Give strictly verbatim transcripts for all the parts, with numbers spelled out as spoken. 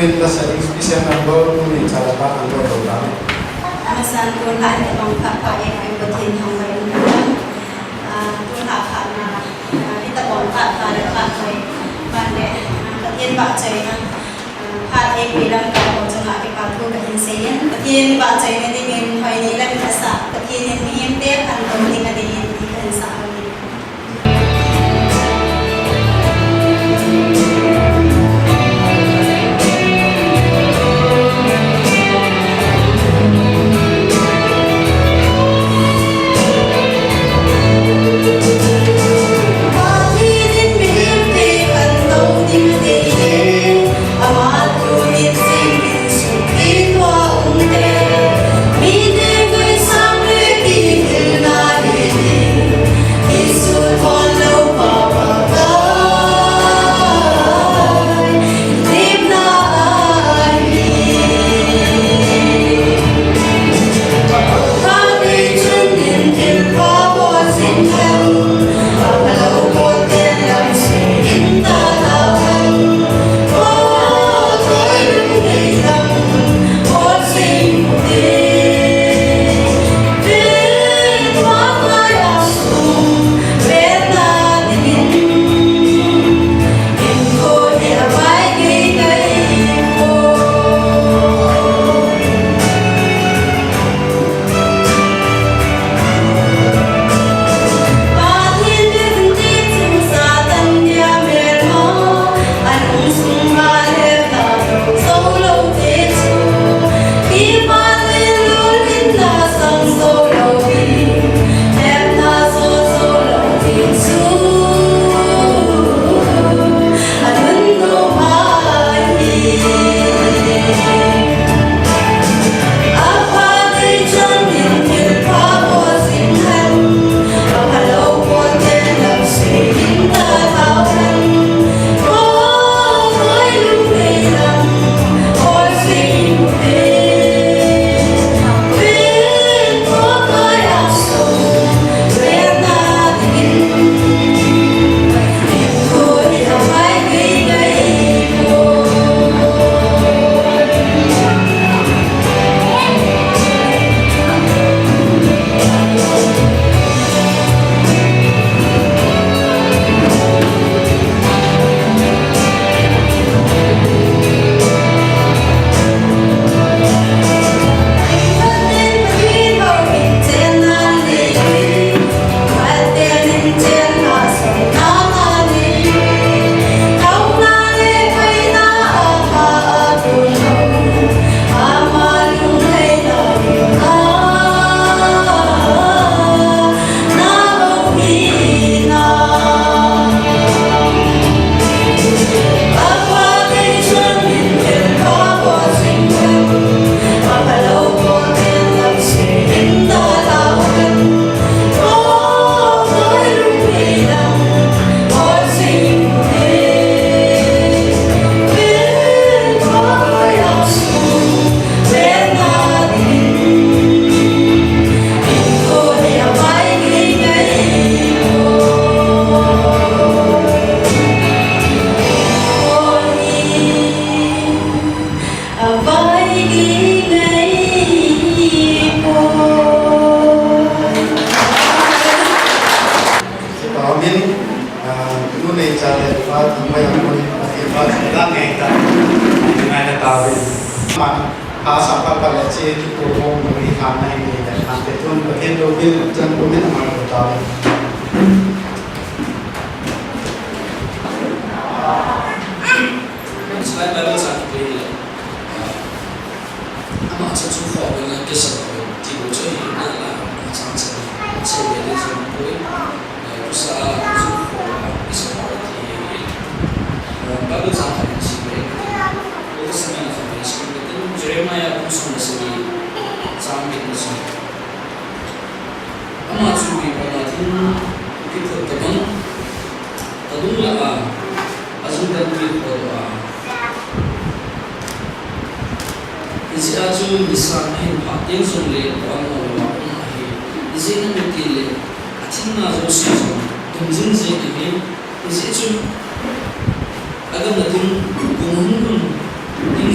Nasa ding special number, tuni chala pa ang ko ta. Amasan tulha in tabang pha pha e, ai Pathen thangvah in. Ah, tulha pha na, ah, hitabang pha pha le pha thoi. Ban le, ah, Pathen vahchoina. Ah, pha e, pi lam ka ko chunga kipa thu kahin sei in. Pathen vahchoina dingin hoi ni lam in asah. Pathen in mihem te khantou ding adingin kahin sa. Amen. Ah, nu nei cha le pa thangvah in, Pathen pa thangvah in, ngai na tauvin. Ma, ha sa pa pa le chi tu ko mo ni khan nai ni le khan te tun Pathen lo bin chan ko min ma ko tauvin. Slide Bible sa ki pe le. Ama cha chu kho ko na ke sa ko ti ko che na la, ama cha cha che le le so ko. Kusa, kusa ko, kusa ko, ti, eh, Bible chang khat in sim e, Old Testament a khat in sim e, Jeremiah bung som le sagi, chang get le som. Ama chu mi panga ding, kithot tabang, adung la a, ajung dan mi kho a. Hijeh a chu nisan ahin phah teng jongle, wan lou a um ahi. Ijeh inem itile, athina jouse jong, dum jing jing ahi. Hijeh chun, agam na ding, kum hung ding, ding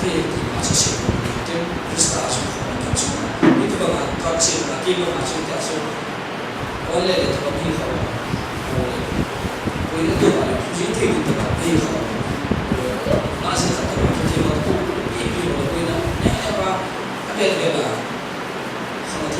thei ti ma chu sei ding tin, Christa chu khom kan chu. Itobang a ka sei na ti bang a chu tia chu. Ole le tobang hi kha. Ole. Koina tobang le, ji thei ding tobang hi kha. Na sei kha tobang thei ma ko. Ipi mo koina. Ne ne ba. Abe be ba. Khama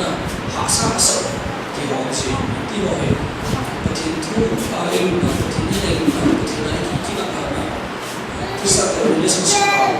na, hahsa asa, ti ho, ti ho hi. Pathen thu, a, i lutna, Pathen i lutna, Pathen a i ki, kinepna. Christa toh relationship a,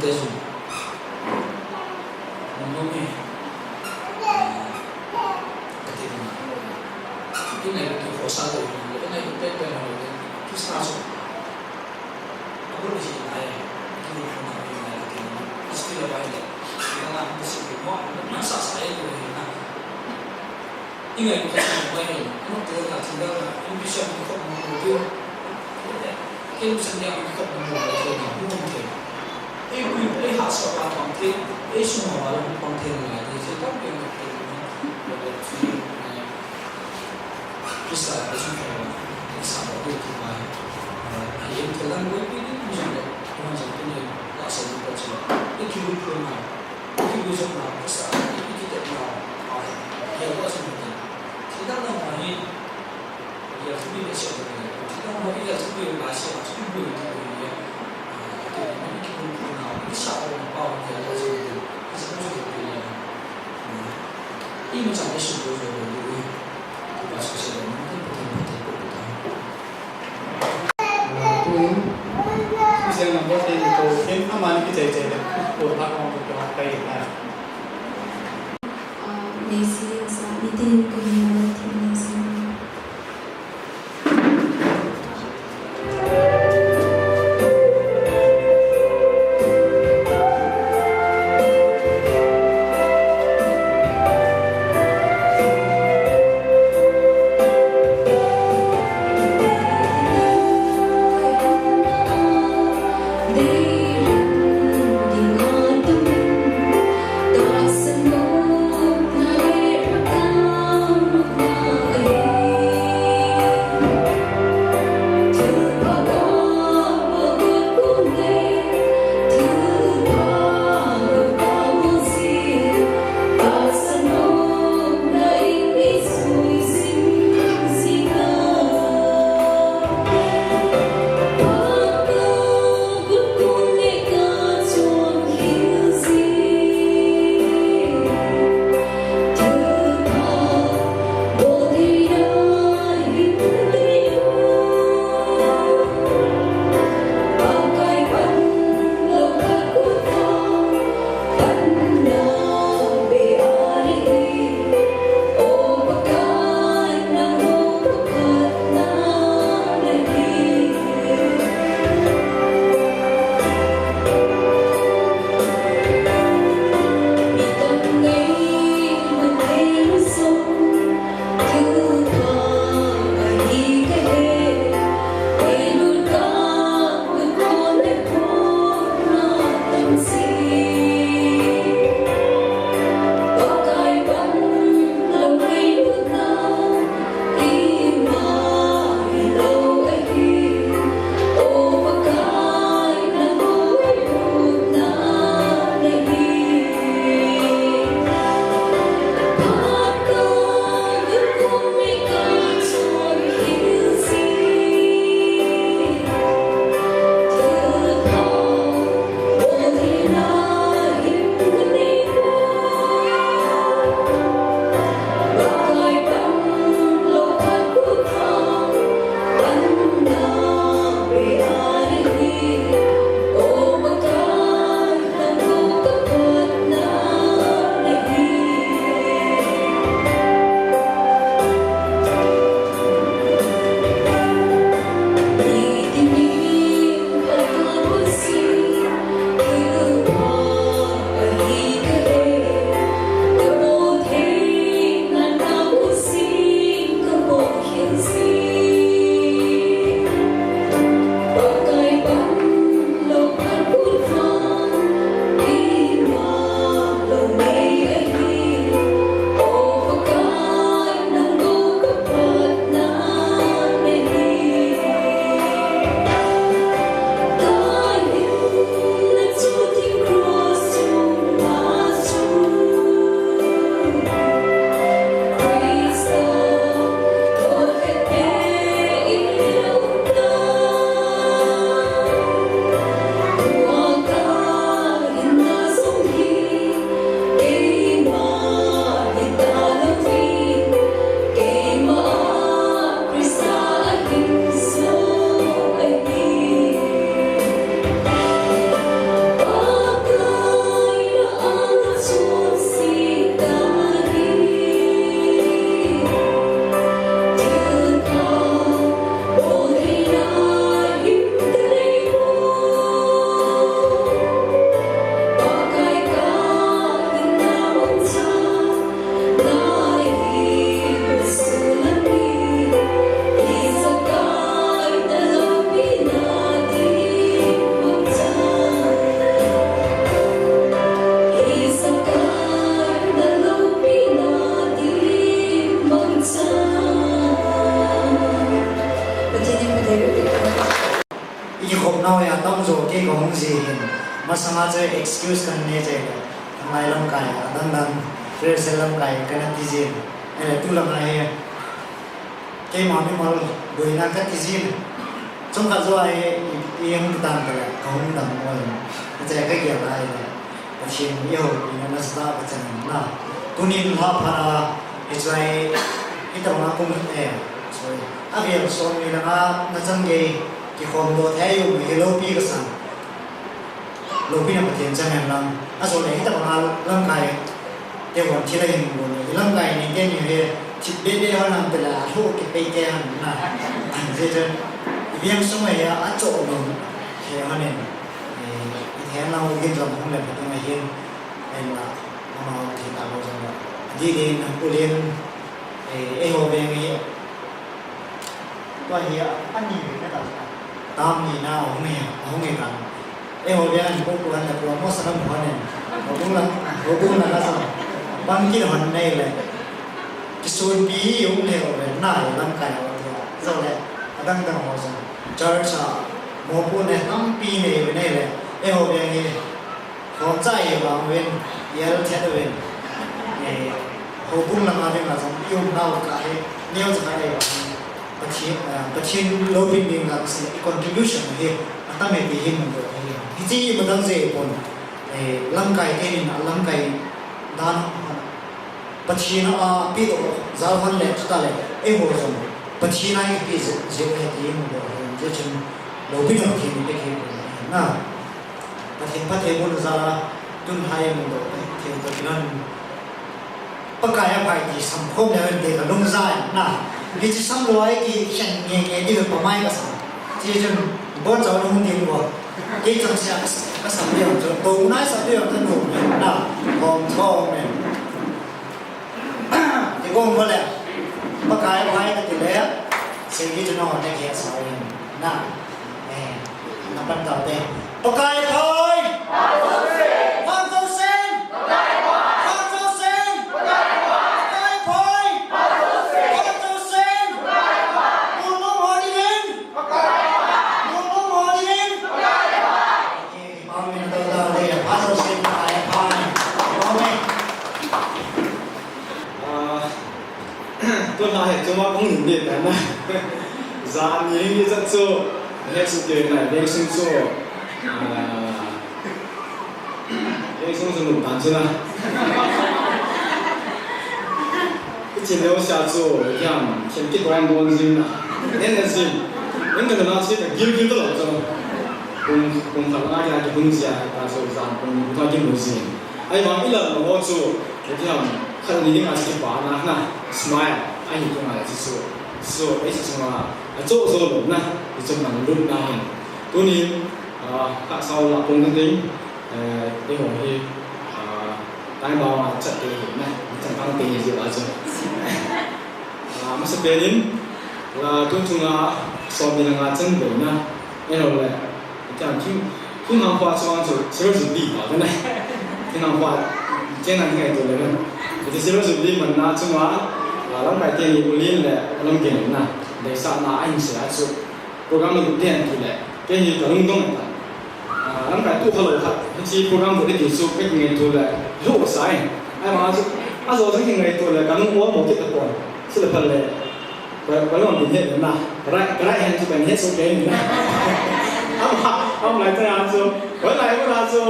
Nungte jong. Nung nung e. Kati ding. Inai tu khosa tu, inai tu pen pen ho le, Krista chu. Abul hi nai, ki ni khun na ni nai, ki ni. Isti la bai le. Ina na ta si mo, na sa sa e ni na. Ingai ko ka sa mo e, mo to na ti da na, in bi sa mo ko mo ko. Ke mo sa ni mo ko mo ko na mo ko. Ei, ei, ei, ha sa pa pang te, ei, su ma wa la pang te na, ni se pang te na te na, ya le, si, eh, Krista, ei, su ma wa, ei, sa wa, ei, tu wa, eh, ei, ei, te lang, ei, ei, ei, ni se le, ko ma se, ni, la sa ni ko se, ei, ki lu ko na, ei, ki lu se na, Krista, ei, ki te na, ah, ya, ko se ni, si da na, ma ni, Ah, Messi, sa, nitin ko ni na, nitin Messi. Nau ya tam jo kei kahung ji hin. Masanga chu excuse kanei chu le. Kangai lamkai, adang dang. Rehearsal lamkai, kana ti jin. Ele tu lamkai he. Keima mimal boina kati jin. Chomkhat jou a i, i hung kitang kale, kahung dam mo le. Ache kagel a le. Pathen eihoupina nasatah a kachan na. Tunin lha phat a, hiche, hitobang a kum e, sorry. Avel som ni langa nachan gei kikhom doh thei u hilou pi kasan. Loupina Pathen chang hen lang. Ajole hitobang a lamkai te hon thil ahin bol le. Lamkai nei teni hi thip bebe hon ham tile alhu kipei te hon na. Ajeh chu. Iveng sung a hi achoh lou. He hon in. Eh, ithen lang u gin jong hung le phatung ahin. En la. Ama u thi ta lou jong la. Adi din, Pu Lin, eh, eiho veng hi. Tua hi a, ani ve na ta. Tam ni na, ahung hi, ahung hi ta. Eiho veng an pu pu han la pu mo sa kan hon en. Ho bung la, ho bung la ka sa. Bang kin hon nei le. Kisun pi hi hung le ho ve na, lamkai ho tua. Jole, adang dang ho sa. Church a, mo pu ne, tam pi nei ve nei le. Eiho veng hi. Hom chai vang uvin, ial thet uvin. Eh, houbung langa dinga jong i umnau kah hi, neocha khat ahi vang. Pathen, eh, Pathen loupina dinga kasei, i contribution hi, atam e ti hi mun doh ahi. Hiche i madang jeh pon, eh, lamkai tenin, a lamkai dan, Pathen a apeh doh jal hon le, chuta le, eiho jong, Pathen a ipeh jeh, jeh ahi ti mun doh ahi. Jeh chun, loupina Pathen in peh ahi na. Pathen phattheibohna jal a, tun lha i mudoh thei toh kilhon. Pakai aphai ti samkhom leu hen ti kalung jai na. Hiche samlou a kikhen nge nge ti pamai kasam. Hichun, boncha lung ding uva. Kei changseh a kasam, kasam ding chu. Tou nai sa ding chu nu na. Hom thom e. Ti kong ko le. Pakai aphai kati le. Sei kiti chu nangho na kisa in. Na. Eh, na pan tau te. Pakai aphai! Phat jousen! Phat jousen! Pakai aphai! Phat jousen! Lungmong ho dingin! Lungmong ho dingin! Amen. Tau tau le, Pastor Sim, ai, ai. Amen. Ah, tun lha hi chunga kong nin ding tan na. Jan ni hi jat chu, he chu te na, veng sung chu. Ah, veng sung chu nung tan chu na. Ichin leo sia chu, hiam, hiam kidon don jing na. Nen na jing. Nen na na chi na gil gil to lo chu. Kum, kum khat nga kihung jia, ta chu jan kum khat kihung jing. Ahivang i lal ho chu, hiam, khat ni ding a chi pa na na, smile, ahi tu ngai chi chu. So, ei chi chunga, acho jo lo na, i chu man lut na hin. Tunin, ah, ka sao la pung na ding, Eh, eiho hi, ah, time bang a chat te hi na, chang kang te hi jeh a chu. Ah, masapen in, la tun chunga som ni langa chan ve na, eiho le, chang Kim, Kim Hang Hua chuang chu, Silver Jubilee pa na. Kim Hang Hua, chen nang ngaito le na. Iti Silver Jubilee man na chunga, la lamkai teni U Lin le, Lamgen na, deisahna ahin sei a chu. Program na lut den ti le, kei hi ka lungdong ta. Ah, lamkai tu khalou khat, hiche program lut ding chu ka kingaito le, lou sa e. Ahivang chu, ajo chu kingaito le, ka lung ol mo kit tapon. Chule phat le, ka, ka lung din het na, ka right, ka right hand chu ka het so kei na. Ama, ama lai ta chu, wai lai ko la chu,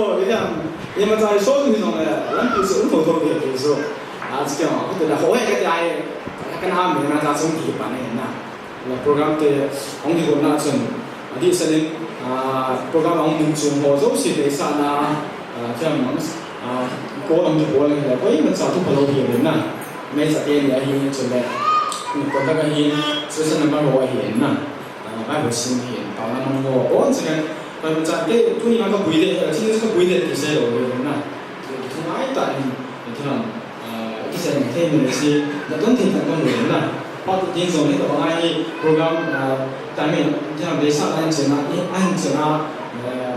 imacha so ni jong le, lampi chu um tho tho kei chu. Ah, chu kei ma, ko te la ho he ka ti ai, ka na me na ta chu ti pa ne na. La program te hung kigotna chun, adih selin, ah, program a hung ding chung ho jouse deisahna, ah, thiam mang, ah, call hung kibol le, koimacha thu phalou hi le na. Meicha teni ahi chule, contact ahi, social number ho ahi na. Ah, Bible sim ahi, taona mang ho, boncha, koimacha te, tuni ma kapui de, chini kapui de ti seilou le na. Thu ngai ta in, thiam, Ah, kisan thei ministry, na don thei tan kon na. Pa tu tin jong ni ka bangai ni program, ah, timing, jam be sa line chena, ni an chena, eh,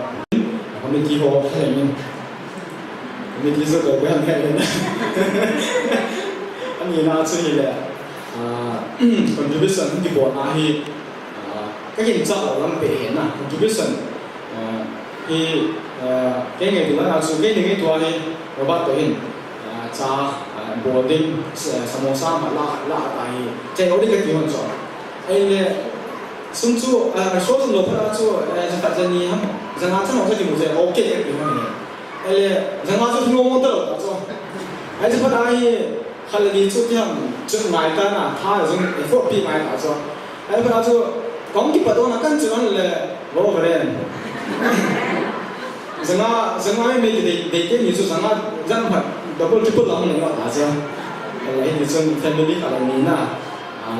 committee ho, hei ni. Committee so ko ban hei ni. Ani na chu ni le, ah, contribution kibol na hi, ah, ka kin cha lam pe he na, contribution Hi, kei ngaito na chu, kei ngaito a hi, Robert toh hin, cha, bol ding, samosa ma la, la ta hi, chai lou ding kati hon chu. Ahile, sum chu, resource lou phat a chu, ja khat ja ni ham, ja nga chan ho chu kimu chu, okay kati hon hi. Ahile, ja nga chu hung mo ta lou ta chu. Ahile, phat a hi, khat le ni chu ti ham, chu ngai ta na, tha jong effort pi ngai ta chu. Ahile, phat a chu, kong kipat dona kan chu an le, Reverend. Ja nga, ja nga mi dei, dei te ni chu ja nga, ja nga phat, double, triple la hung le nga ta chu. Ahile, hi ni chun family khat le ni na.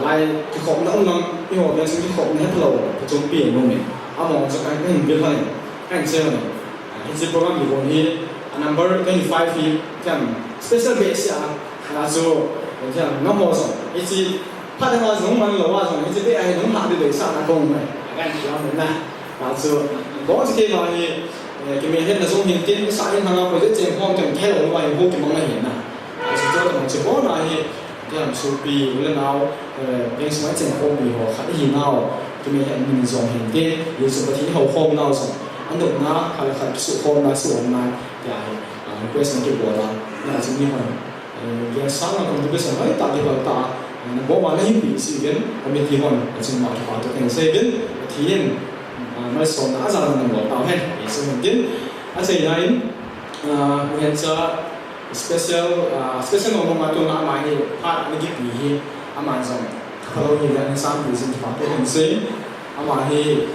Lai, kikhopna um lang, eiho veng sung kikhopna het lou, kachumpi nom e. Amahon chu kahin bil hon e, kahin sei hon e. Hiche program hi hon hi, a number twenty-five hi, special batch a, a chu, ngam ho jong, hiche phat dang a jong man lou a jong, hiche batch a hi nung hah ding deisah na kong mai, kahin ti hon e na. A chu, bol chu kei vang hi, kimelhetna jong hin tin, sa in hang a project cheng hon tin, kei lou vang hi, ho kimang na hin na. A chu, chu, chu, chu, bon a hi, Tiam sopi, u le nao, veng sunga cheng khom mi ho khat ihi nau, kimelhet min jong hin te, Jesu Pathen i houkhom nau jong, anopna, khat le khat kisukhomna, suhkhomna, tia hi, request na kibol a, na chu mi hon, veng sanga contribution hoitah kibol ta, na bol a na hinpi jeh uvin, committee hon, achung ma kipa thu kahin sei uvin, Pathen in, malsomna ajal na bol tau hen, Jesu min tin, achaina in, u Hencha, Special, special mong mong a tuna ama hi phat ana kipe hi, aman jong kaphalou hi le, ana sampi jing kipah te hin sei. Ama hi,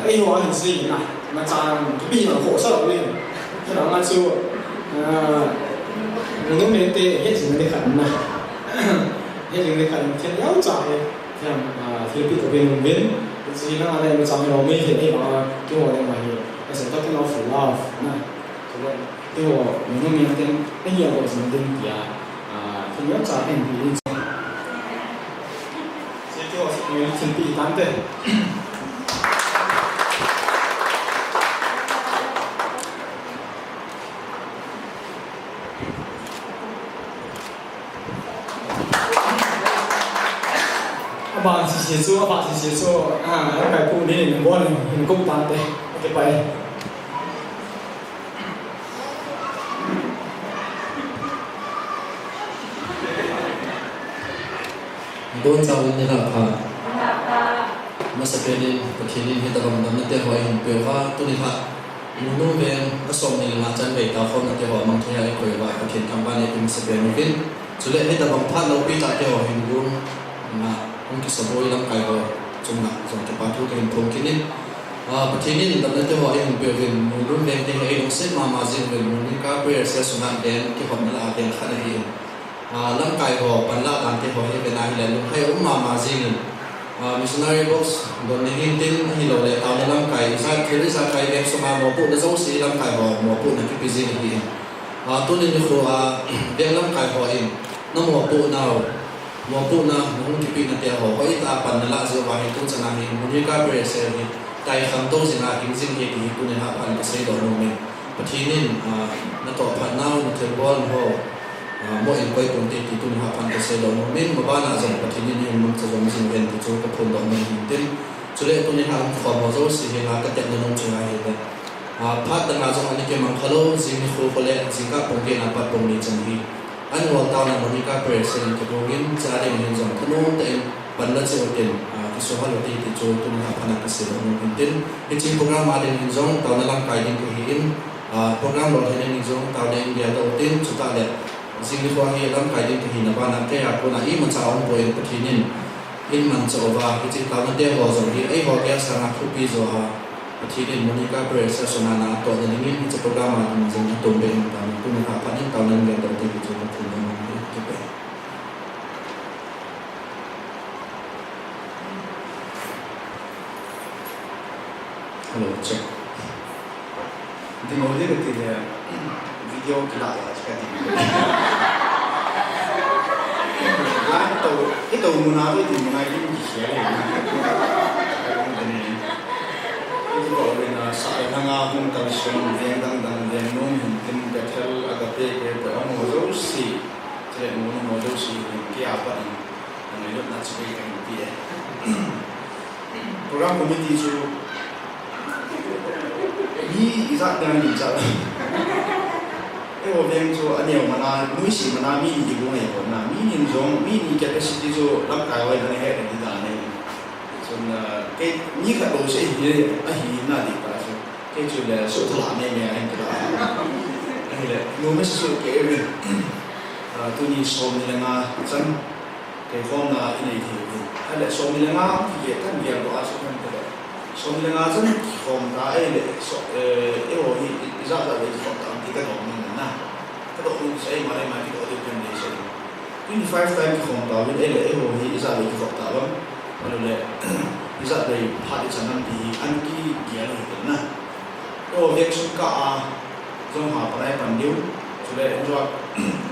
eiho a hin sei na, na chan kipe na khohsa lou le. Khat a chu, nunu me te he jing ni khat na. He jing ni khat thil jat cha hi, thil, thil pi to bin bin. Chi na le ma chang lo me he ni ma, keiho le ma hi, as a token of love na. Keiho, nunu me ten, ahi a lo jing ding tia, thil jat cha kahin pe in. Che keiho, thil pi tante. Aban sese chu, aban sese chu, a, kai pu ni, ni bon, ni kum tante. Okay, bye. Don Chauvin ni la pha. Masapen in, Pathen in hitabang damna te ho eihin peuva, tuni la. Nunu veng, a som ni le nga chanvei taokhomna te ho amang thei a eikoi uva, Pathen thangvah in eipeh masapen uvin. Chule hitabang phat loupi tah te ho hin gun, na, hung kisaboi lamkai ho chunga jong kipa thu kahin phong kit in. Pathen in damna te ho eihin peh uvin, Nunu veng te hi eilungset mama jing uvin, Monica Prayer Session a veng, kihotna lah a veng khat ahi in. Lamkai ho, panlah dan te ho hi vena hile lunghei um mama jing in. Missionary box don ni hin tin ahilou le taona lamkai, ijat thil ijakai veng sunga mopohna jouse lamkai ho, mopohna kipe jing ahi in. Tuni nikho a, veng lamkai ho in, na mopoh nau, mopohna, na hung kipehna te ho, hoitah a pan na lah jeh uva hi tuchan a hi, Monica Prayer Cell hi, tai khangtou jing a hing jing hi ti hi tuni a phat in kasei doh nom in. Pathen in, natoh phat nau, na thilbol ho, mo in koi pon te ti tuni a phat in kasei doh nom in, maban a jong Pathen in eihin mangcha jom jing uhen ti chu kaphon doh nom in tin. Chule tuni a hung khom ho jouse hi la katepna nom chu ahile. Phat dang a jong ana kimang khalou, jing nikho kho le, jingkah pung get a pat pung ni chan hi. An ol taona Monica Prayer Cell in kibol in, cha ding hin jong thanom tah in pan la cheh utin, kisuhal ute ti chu tuni a phat in kasei doh nom in tin. Hiche program a ding hin jong taona lamkai ding kahi in, program lolhinna ding jong taona in gel doh utin, chutah le jing nikho hi lamkai ding kahina ban a kei a kona imacha aumpoi in Pathen in eihin mangcha uva, hiche taona te ho jong hi eiho gel sanga thupi jo a, Pathen in Monica Prayer Session a na atohna dingin hiche program a ding jong atom be in taona, tuni a phat in taona in gel doh utin ti chu kaphon doh nom in, kipe. Hello, check. Ding o ding kati le, video kila ya, check ding. Lai to, ito muna to, ito muna, ito share le. Ito ko le na sa le na nga hung tal shon, veng dang dang, veng nom hin tin, Bethel, Agape, ke, pe, amo jouse, che, mo, mo jouse, ke, apa ni. Nang lut na chu kei kahin ti e. Program committee chu, Ijat dang ni ijat. Eiho veng chu aneo mana, nuisat mana mi ni bu ngai ko na. Mi ni jong, mi ni capacity chu lamkai hoi na he ni da ne. Chun, ah, kei ni khat bou sei hi ahi na di ta chu. Kei chu le su thala me me a hin kila. Ahile, numei su ke me. Ah, tuni som ni le nga chan. Kei khom na i nei thei u. Ahile, som ni le nga, kei kan gel doh a chu kan te le. Som ni le nga chan kikhom ta ahile, so, eh, eiho hi, i, ijat jat le kikhom ta, ti ka dong nung na. Ka dong nung sei ma le ma kidoh ding kan nei sei. Twenty five time kikhom ta, ahile, eiho hi, ijat le kikhom ta, bang. Ahile, ijat le phat ichan nam ti hi, an kigel u hi na. Eiho vek sung ka a, jong ha panai pan diu. Chule, enjoy,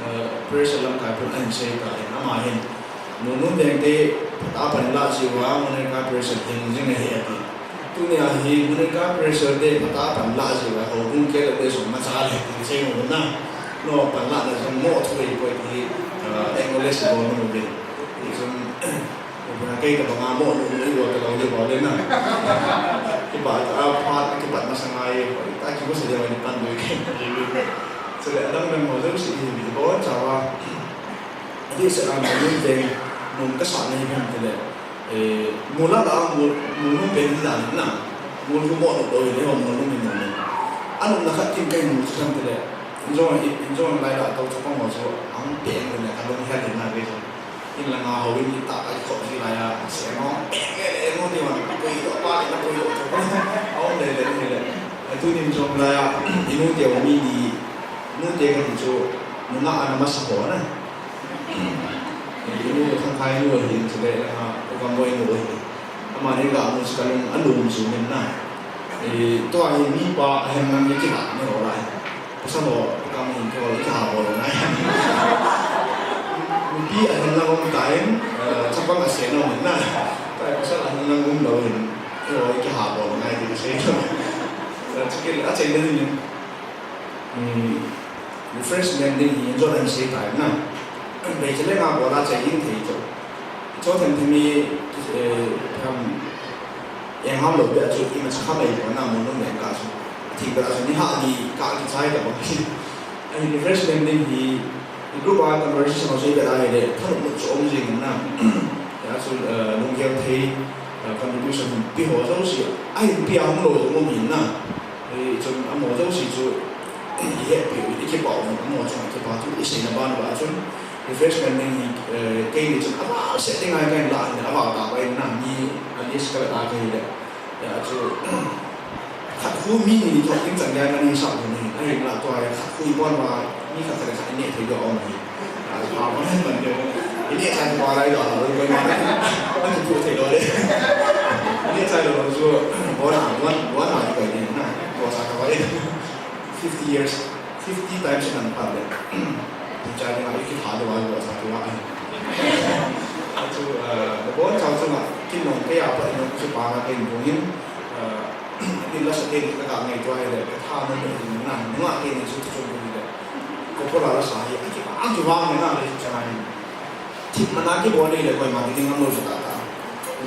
eh, pressure lamkai pun an sei ta, ama hin. Munu deng te phatah a pan la jiu a, Monica Pressure hing jing ahi ati. Tunia hi Monica Pressure te phatah a pan la jiu a, houbung ke le te sum ma cha le ti sei mo na. No pan la na jong mo thu ei poi ti, ah, acknowledge bol mo be. Ti jong, na kei ta banga mo nu ei wa ta lo le bol le na. Kipat a phat, kipat masang ai, ta ki mo se le ni pan do ke. Chule, adang dang mo jong si hi, bol cha wa. Ati se a, munu deng, nung ka sa nei hem te le. Eh, mula la, mu-, munu pen la na. Mulu mo no do le, mulu mi no. Anu na khat kin kai mu chan te le. Enjoy, enjoy lai la, tau chapang mo so, ang pen le, ka long hel na ve so. In la nga ho in ta kai kho ji la ya, se mo, pen le, le, mo ti wan, ko i do pa, na ko i do. Au le, le, le, le. Atu nin jong la ya, inu te o mi ni, nu te ka ni chu, nu na ana masa ho na. Inu Thangkhai nu ahin, chule, ah, U Gamboi nu ahin. Amani ga mu chu kalung alum chu min na. Eh, tua hi mi pa ahin nang ni kiha ni ho lai. Pasal ho, ka mu hin ko kiha ho lai. Nupi ahin nang um tain, eh, chapang ase na min na. Tai pasal ahin nang um lo hin. Ko kiha ho lai ti sei. Chule, achai na ni. Hmm, refreshment ding hi enjoy ding sei tai na. Bei chele nga bola chai ding thei chu. Cho them them mi, eh, tham, eh, ham lo be chu, ima cha kha mai ko na mo no me ka chu. Thing be chu ni ha ni ka ki chai ka ba. Ai refreshment ding hi, group a conversation ho sei be ai le, tha lo chu om jing na. Ya chu, eh, lunggel thei, eh, contribution pi ho jouse, ai pi a hung lo jo mo min na. Eh, chun amaho jouse chu, i hepi u, i kipa u, amaho chunga kipa thu i seina ban uva chun, refreshment ding hi, eh, keini chun aval seh ding ahi kahin lah in, aval tah uva in na, mi a list ka vet a kahi le. Ya chu, khat khu mi ni thot ding chan gei kahin sah u ahi, ahinla tua hi khat khu i bon uva, mi khat khat le khat i neh thei diu aum ahi. Ina chai pa lai lo, lo ko ma. Ani pu thei lo le. Ina chai lo lo chu, bona, bona, bona ko ni na. Ko sa ka wai. Fifty years, fifty times nan pa le. Ni chai ni ma ki ha lo wa lo sa ki wa. Chu, eh, bon chau chu ma, kin nong ke ya pa nong chu pa na ke nong in. Eh, Ila sa te ka ka ngai tua le, ka tha mo mo na, nga ke ni chu chu ni le. Ko ko la la sa hi, a ki, a ki wa me na le cha na ni. Thip mana ki bo ni le ko ma ki ngam lo ta ta.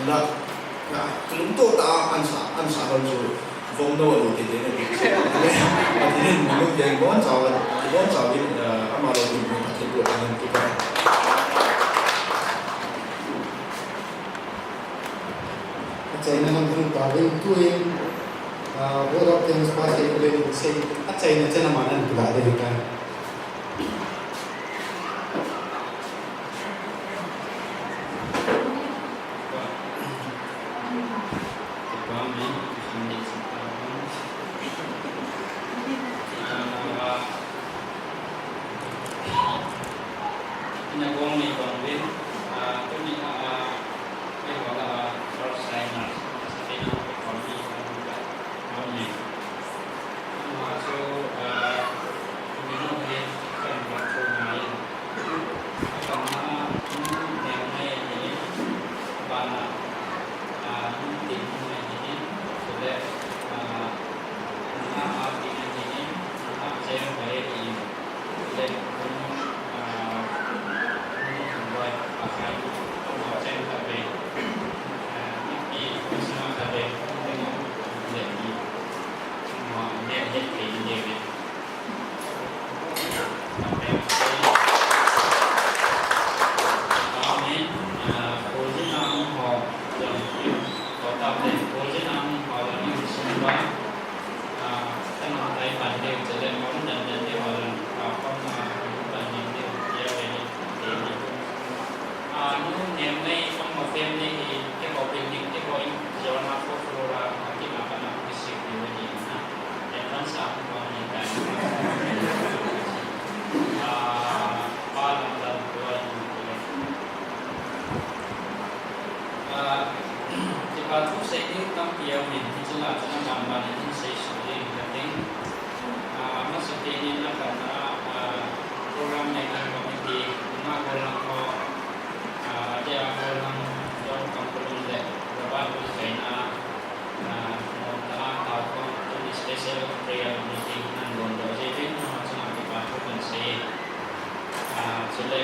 Ila, na, lung to ta an sa, an sa lo chu, vom no lo te te ne. Ati ni mo mo ke bon sa wa, bon sa wi, ama lo ni mo ta te ko an ki pa. Achaina lam hung tauvin tuin, ah, Board of Thanks pa sei le sei, achaina chan a man an pula de ta. Ina gong nei gong vin, ah, tuni a, ah, kei ho la, ah, first signer, sa kei na, kei ho ni, ah, gong nei. Ama chu, ah, tuni no hi, kan gong chu ngai. Kan na, ah, neo ngai ni, ba na, ah, tin ngai ni, so le, ah, na, ah, tin ngai ni, ah, chen ngai ni. Chuna ban ban in sei suh ding kating. Ah, masa pen in na kan a, ah, program making committee, nungah gollhang ho, ah, tia gollhang John Kangpulung le Robert Louis Kaina, ah, mo ta a tao khom tuni special prayer meeting nan gon do je vin, nungah chunga kipa thu kan sei. Ah, chule,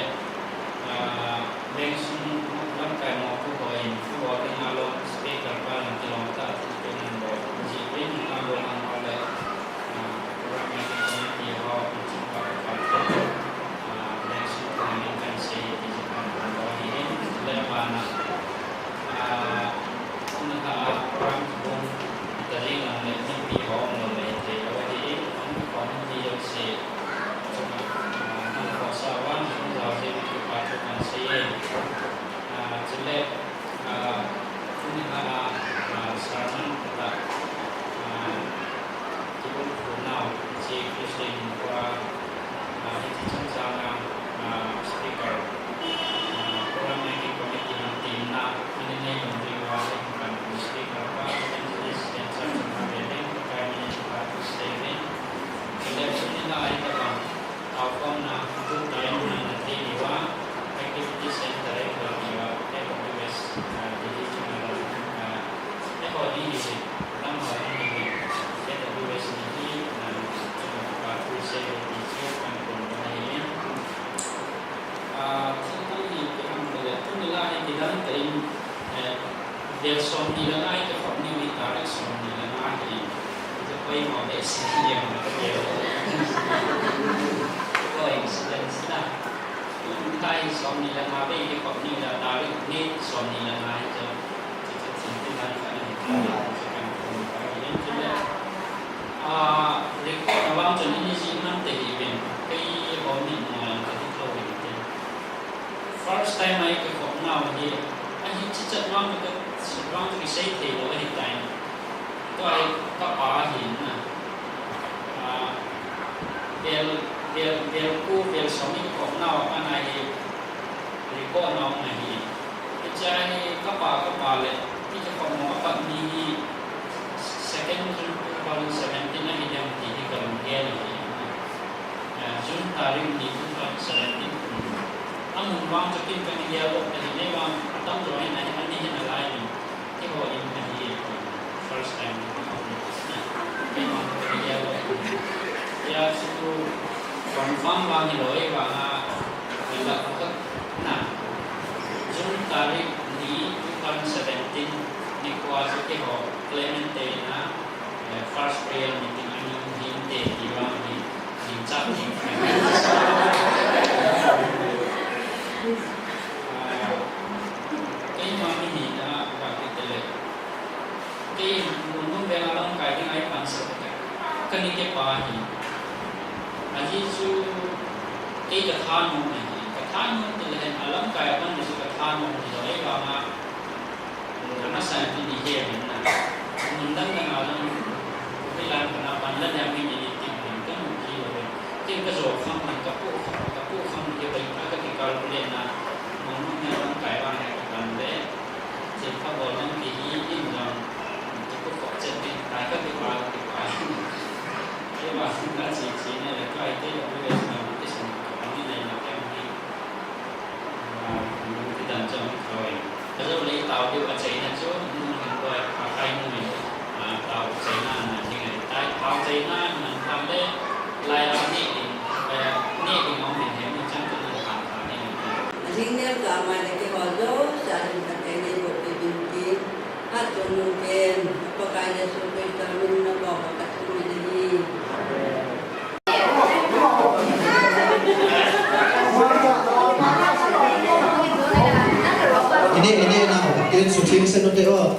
ah, Veng sung lamkai mo pu ho in, pu ho ding a lom speaker pa lam kilom ta, pu nan bo, ji pin, na bo lang ho le, ah, program making committee ho, chung pa pa pa, ah, Veng sung pa lam kan sei, ti ji pa pa pa hi, le ba na, ah, na ha, program bung, ta jing lang le, ni pi ho, mo le, te lo hi, ang ko ni lo se, chung, ah, nang ko sa wan, chung jao se, ni pa chu kan sei, ah, chule, Ah, tuni a, ah, sermon kata, ah, kibol khom nau, hiche Christian kua, ah, hiche chungchang a, ah, speaker, ah, program making committee hon temna, ani nei lom ri wa, kan speaker pa, evangelist, and church of Reverend, Prime Minister, Stephen. Election ni na ai ta bang. Tao khom na, tu tai na na te ni wa, activity center ai ko ni wa, ai ko ni wes, ah, di di na la, ah, ai ko ni ni, lam ho ni ni, ai ko ni wes ni ni, ah, tu ka tu se ni ni, kan ko ni ni. Ah, tu tu ni ke ham ko le, tu ni la ni ke dan te in, eh, Vel somni le nga hi kikhop ni u hi, tarik somni le nga hi. Hiche poimo behseh hi jeng na ka vel. Coincidence na. Tarik somni le nga beh kikhop ni u le tarik ni somni le nga hi chu. Hiche chu thil ti dan khat ahi. Hiche kan phone pa hi jeng chu le. Ah, record na vang chun ini jing nante hi ven. Kei hom in, ah, ka ti thou in te. First time a i kikhop nau hi, ahi chichat vang ka, vang ka kisei thei lou ahi tai. Tua hi ka pa ahi na. Ah, vel, vel, vel ko, vel som i kikhop nau a na hi, record nau na hi. Hiche hi ka pa, ka pa le, i kikhop nau a pat ni hi, second June two thousand seventeen a hi diam ti hi ka lunggel ahi. Ah, June tarik ni two thousand seventeen kum. Amun vang chu kin ka kigel lou, ka hi nei vang, atam jo hin ahi, ani hin alai min. Keiho in ahi, first time ni ka hou lou. Kei vang ka kigel lou. Ya chu confirm vang hilou, ei vang a, la ka na. June tarik ni two thousand seventeen nikho a chu keiho Clemente in a, eh, first prayer meeting a nung hin te ti vang hi, hin chat ni. Ah, keima mi ni na va ki te le. Kei mun nung veng a lamkai ding a i pan sa ka, ka ni ke pa hi. Ahi chu kei ka thanom ahi. Ka thanom ti le hen a lamkai a pan ni chu ka thanom ti lo ei vang a. Ka masa ti ni he ven na. Mun dang dang a lang, ko pi lang ka na pan la nyam hi ni ni ti ven ka mu ki lo ven. Ken ka jo kham ni ka pu kham, ka pu kham ni ke bai ka ka ki calculate na. Mun nung na lamkai vang he ka pan le. Thil pha bol nang ti hi in jong, ti ko ko chen tin, tai ka ti pa, ti pa. Ei ma, na chi chi ne le, kai te lo le, na ti sin, ani le na ke ni. Ah, nu ti dan jong ko. Ka jo le tao diu a chei na chu, nu hin ko, a kai nu min. Ah, tao chei na na ti ngai. Tai tao chei na na tham le, lai a ni ni, eh, ni ni mo min he, nu chang tu na tham tham ni ni. Ring neo ka ma le ke ho jo, sa ring ka te ni ko ke bin ki. Ha to nu ken, Pakai Jesu Christa min na ko ka tu mi ni. Ini, ini na, ke su thim se no te o.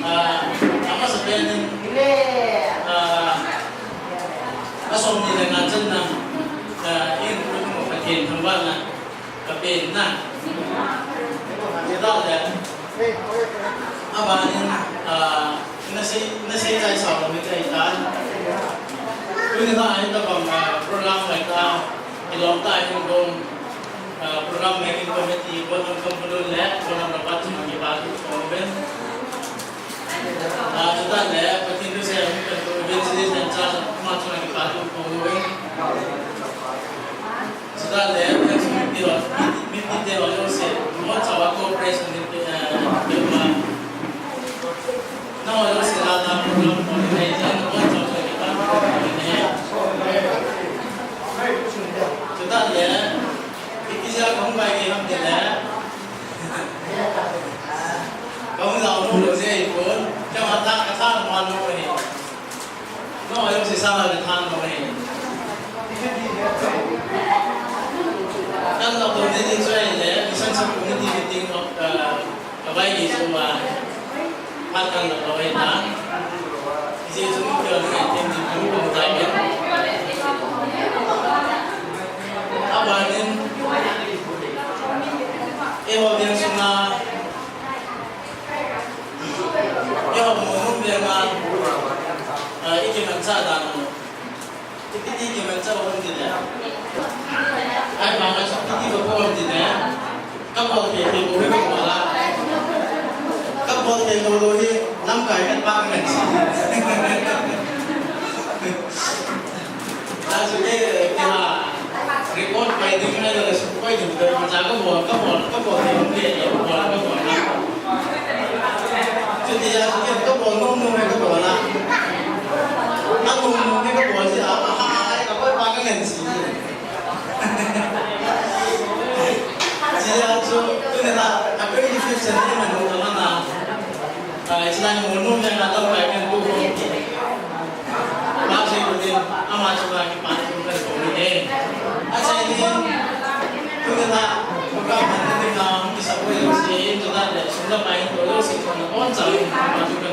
Ah, ama sa pen, ah, a som ni le nga channa, ah, in, Pathen thangvahna ka pen na. Chutah le, abanin, ah, na sei, na sei chai sao lo mi chai tan. Tuni na ai ta bang, ah, program lai ta, ilom ta in dong, ah, program making committee, bon ang kampulun le, bon ang rapat chunga kipatu, komen. Ah, chutah le, Pathen thusei a hung pen uvin, Chinese len cha, ama chunga kipathu pong uvin. Chutah le, Pathen thusei a hung pen, mi, mi, mite ho jouse, mo chawa cooperation ni, eh, ni ma. Nangho jouse la la program ko ni nei, nangho jouse kipathu pong uvin. Chutah le, iti jeh a kahung vai gei ham tile. Kahung jao nom lou jeh ahipon, keima tha, katha nom lou ahi. Nangho jouse sanga katha nom ahi. Kalap lou ding chu ahile, Mission Sub Committee meeting of, uh, kavai gei chu ma. Phat kalap lou ahitan. Hijeh chun keiho ngai them ding thu kong tai ve. Abanin, eiho veng sunga, eiho Monum venga, ah, ikimanchah dan u. Ipi ti kimanchah u ham tile. Ahivanga chu ipi ti kabol u ham tile. Kabol thei thei bou hi kabol a. Kabol thei lou lou hi lamkai khat pa kangan ji. Achu kei, kei ha, record pai ding ngai le, sum pai ding ngai, imacha kabol, kabol, kabol thei lou lou hi, kabol, kabol na. Chuti a chu kei kabol nom nom hi kabol a. Anom nom hi kabol ji a, a ha, a kabol pa kangan ji. Hijeh a chu, tuni a, a twenty-fifth centenary man ho kaman a, ah, Islam mo nom jeng a lamkai kan tu ho. Ba sei ko din, ama chunga kipathu kan ko ni e. Achai ni, tuni a, program han ni a, hung kisa ko jouse, tuni a le, sum le pai to jouse, chun bon cha, kipathu kan